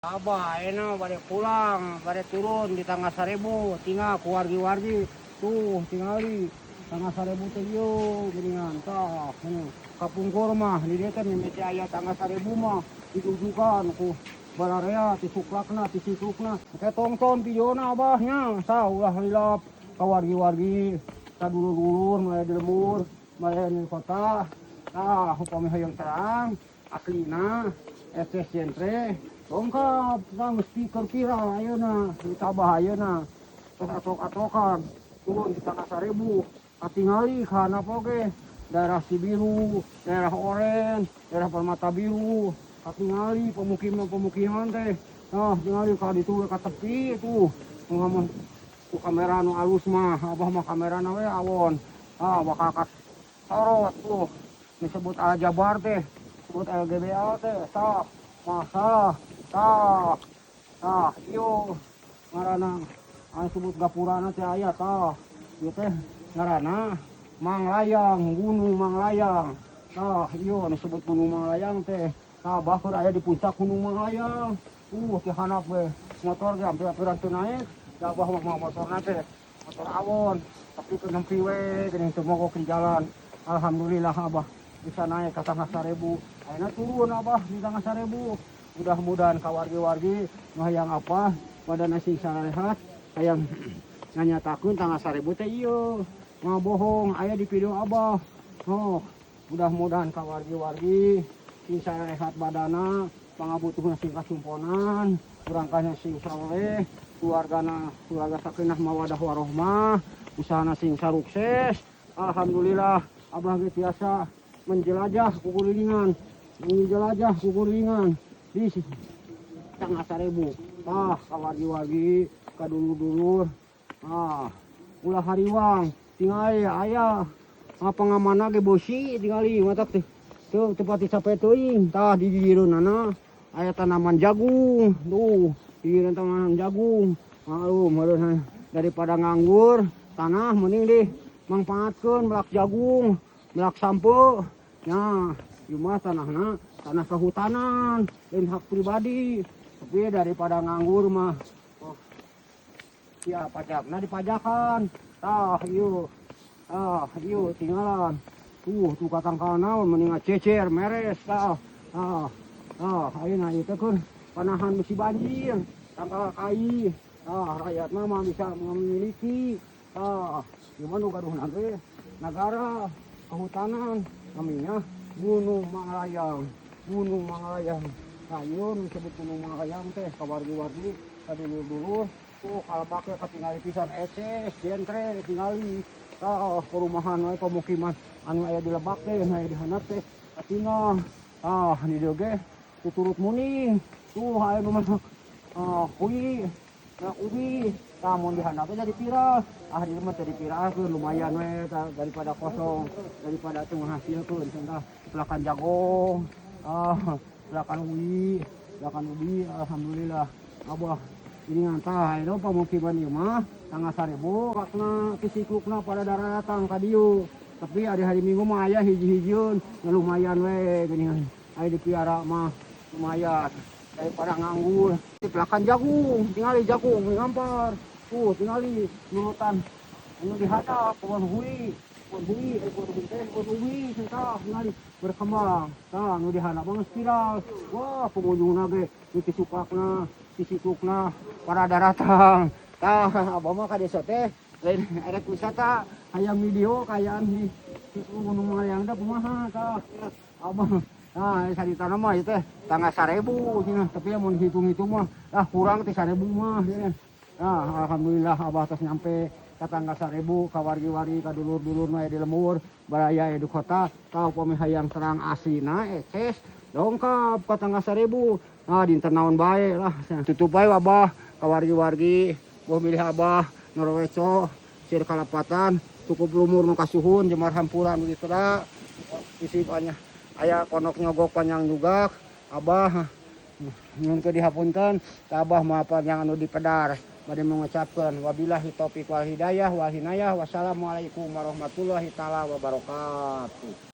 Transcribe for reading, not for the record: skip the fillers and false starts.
Abah ayeuna bade pulang, bade turun di Tangga Seribu, tinggal ku wargi-wargi. Tuh, tingali Tangga Seribu teh ieu geuningan tah. Kapungkur mah di dieu teh mimiti aya Tangga Seribu mah ditujukan ku bararea ti suklakna, ti siklukna. Ke tongton videona, Abah, nya, tah ulah lilap ka wargi-wargi, ka dulur-dulur nu aya di lembur, nu aya di kota. Tah, upami hoyong terang aslina eces genre lengkap kang speaker viral ayeuna ditambah ayeuna tos atok-atokan turun di Tangga Seribu, katingali ka handap oge daerah Cibiru, daerah Oren, daerah Permata Biru, katingali pemukiman-pemukiman teh. Nah, tingali ka ditu ka tepi tuh ngomong ku kamera nu alus mah, Abah mah kamerana we awon. Ah, bakal kasorot tuh disebut Aljabar teh, sebut LGBA teh, tah masalah tah. Tah, ieu ngaranna anu sebut gapurana teh aya. Tah, ieu teh ngaranna Manglayang, Gunung Manglayang. Tah, ieu anu sebut Gunung Manglayang teh. Tah, bahkan aya di puncak Gunung Manglayang. Ti handap we motor ge hampir-hampiran teu naik da Abah mah motorna teh motor awon, tapi keur nempi we geuning teu mogok di jalan. Alhamdulillah, Abah bisa naik ke Tangga Seribu. Ayeuna turun Abah di Tangga Seribu. Mudah-mudahan ka wargi-wargi nu hayang apa badanna sing sarehat, hayang nganyatakeun Tangga Seribu teh ieu bohong aya di video Abah. Oh, mudah-mudahan ka wargi-wargi sing sarehat badana, pangabutuhna sing kasumponan, urangkahna sing saleh, keluargana keluarga sakinah mawadah warohmah, usahana sing sarukses. Alhamdulillah, Abah ge tiasa menjelajah kukulilingan, menjelajah kukulilingan di Tangga Seribu. Tah, kawargi-wargi, ka dulur-dulur, ah, ulah hariwang, tingali aya pengamanna ge beusi, tingali matak teh teu teu pati capek teuing. Tah, di didireunana aya tanaman jagung tuh, di tanaman jagung. Maklum meureun daripada nganggur tanah mending di mangpaatkeun melak jagung, melak sampeu nya. Ieu mah tanahna tanah kehutanan, lain hak pribadi, tapi daripada nganggur mah, oh, ya pajakna dipajakan. Tah, ieu, tah ieu tinggalan tuh, tuh katangkal naon mending cecer meres. Tah, tah, tah, ayeuna ieu teh keur panahan besi banjir, tangkal kai. Tah, rakyat mah bisa memiliki. Tah, ieu mah nu gaduhna ge negara kehutanan, namanya Gunung Manglayang, Gunung Manglayang. Nah, ieu nu disebut Gunung Manglayang teh, ka wargi-wargi, ka dulur-dulur. Tuh kalebak katingali pisan eces genre tingali. Tah, perumahan we, pemukiman anu aya di lebak teh, anu aya di handap teh katingal. Tah, di dieu ge tuturut muning tuh aya nu masak, ah, hui, nah, ubi. Tah, mun di handap teh jadi viral. Ah, di mah jadi viralkeun, lumayan we tah, daripada kosong, daripada teu ngahasilkeun. Tah, pelakan jagung, ah, pelakan ubi, pelakan ubi. Alhamdulillah, Abah ini tah itu pemukiman ieu mah Tangga Seribu wakna kisiklukna pada daratang ka dieu, tapi ada hari Minggu mah aya hiji-hijieun. Ya, lumayan we geuningan aya dipiara mah, lumayan daripada nganggur. Pelakan jagung, tingali jagung ngampar tuh, tingali nurutan anu dihadap pohon hui, pohon hui, eh, pohon hui teh, pohon ubi. Tah, tingali berkembang. Tah, nu dihandap mah viral. Wah, pengunjungna ge nu tisukakna tisiklukna pada daratang. Tah, Abah mah ka desa teh lain erek wisata, hayang video kayaan di Gunung Manglayang teh kumaha. Tah, Abah, nah, saritana mah ieu teh Tangga Sarebu cenah, tapi mun hitung-hitung mah ah kurang ti 1000 mah cenah. Nah, alhamdulillah, Abah tos nyampe ka Tangga Sarebu, ka wargi-wargi, ka dulur-dulur nu aya di lembur, baraya aya di kota. Tah, upami hayang terang aslina eces dongkap ka Tangga Sarebu. Nah, dinten naon bae lah. Tutup bae, Abah, ka wargi-wargi, boh milih Abah noroweco sir kalepatan, cukup lumur nu kasuhun, jemar hampura nu ditera isi banyak aya konok nyogok panjang juga. Abah nyuhunkeun dihapunten ka Abah mah panjang anu dipedar. Bade mengucapkan wabillahi taufik wal hidayah wal hinayah, wassalamualaikum warahmatullahi taala wabarakatuh.